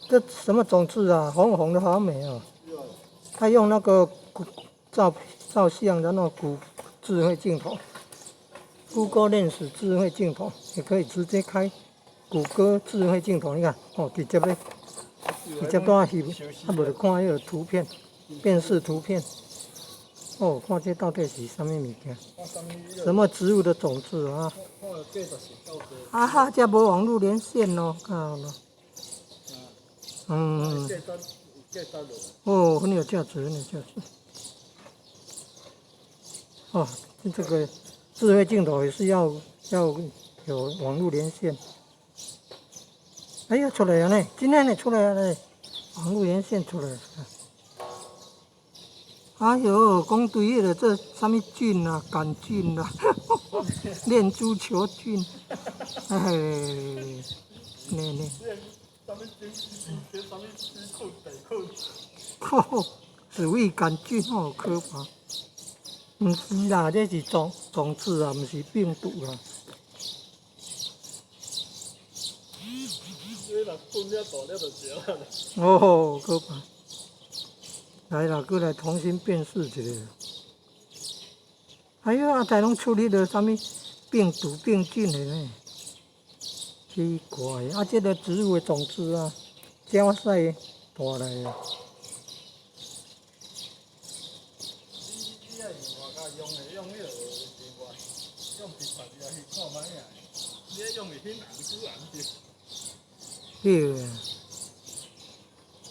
這什麼種子啊？紅紅的，好美哦。他用那個照照相的那個智慧鏡頭，Google Lens 智慧鏡頭，也可以直接開谷歌智慧鏡頭。你看，哦，直接咧，直接帶翕，啊，無就看彼個圖片，辨識圖片。哦，看這到底是啥物物件？什麼植物的種子啊？啊哈，這無網路連線咯，看咯。嗯。哦，很有價值，很有價值。哦，這個智慧鏡頭也是要有網路連線。哎呀，出來了呢！今天呢出來了呢，網路連線出來了。哎呦，講對彼個這啥物菌啊，桿菌啊，念珠球菌，哎，呢呢。吼，鼠疫桿菌哦，可怕。毋是啦，這是種種子啊，毋是病毒啊。哦，可怕。來啦，閣來重新辨識一下。哎呀，啊，才攏出彼個啥物病毒、病菌的呢？奇怪，啊，這個植物的種子啊，這我使帶來啊。你愛用外較用的用彼個另外用筆筆來去看覓啊？你愛用的很紅久紅著。對啊，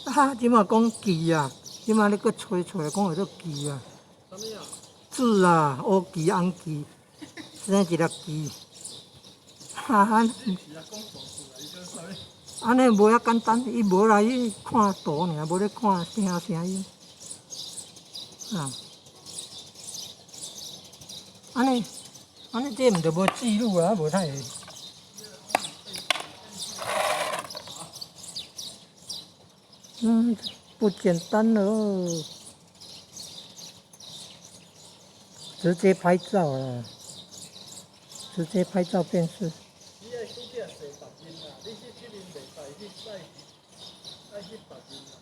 啊，這馬講記啊，這馬你閣揣揣講會做記啊。啥物啊？字啊，烏記紅記，生一粒記。哈哈。按呢無遐簡單，伊無來去看圖爾，無咧看聲聲音。啊。按呢，按呢這毋就無記錄啊，無太會。嗯，不簡單哦。直接拍照啊！直接拍照辨識。你愛拄才洗別面啦，你去這面袂使去愛愛翕別面啦，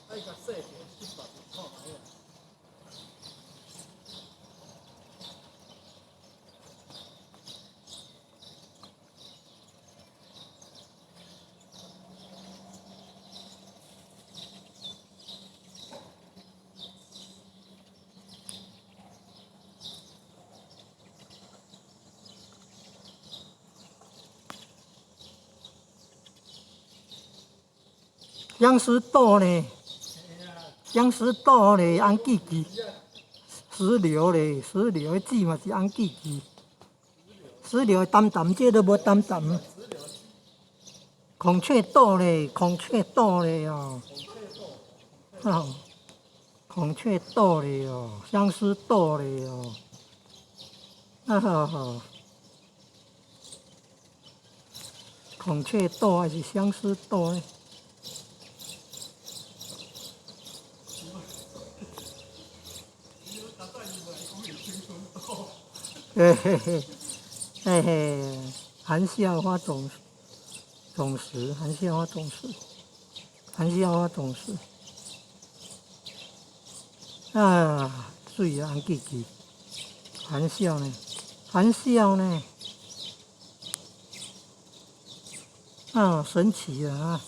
愛共洗著翕別面看覓啊。相思豆呢？相思豆呢？紅記記。石榴咧，石榴的籽嘛是紅記記。石榴淡淡，這都無淡淡。孔雀豆咧，孔雀豆咧哦。哦，孔雀豆咧哦，相思豆咧哦。啊哈哈。孔雀豆還是相思豆呢？嘿嘿嘿，嘿嘿，含笑花種種實，含笑花種實，含笑花種實。啊，水啊，紅記記，含笑呢，含笑呢，啊，神奇啊！